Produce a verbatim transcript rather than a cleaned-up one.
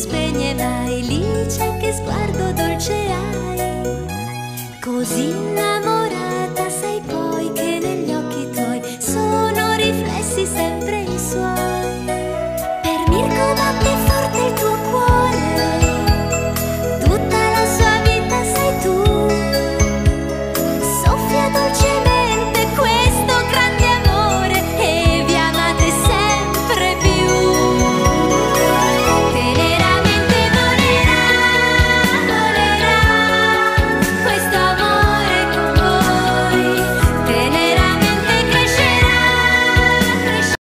Spegne mai, Licia, che sguardo dolce hai. Così innamorata sei poi che negli occhi tuoi sono riflessi sempre i suoi.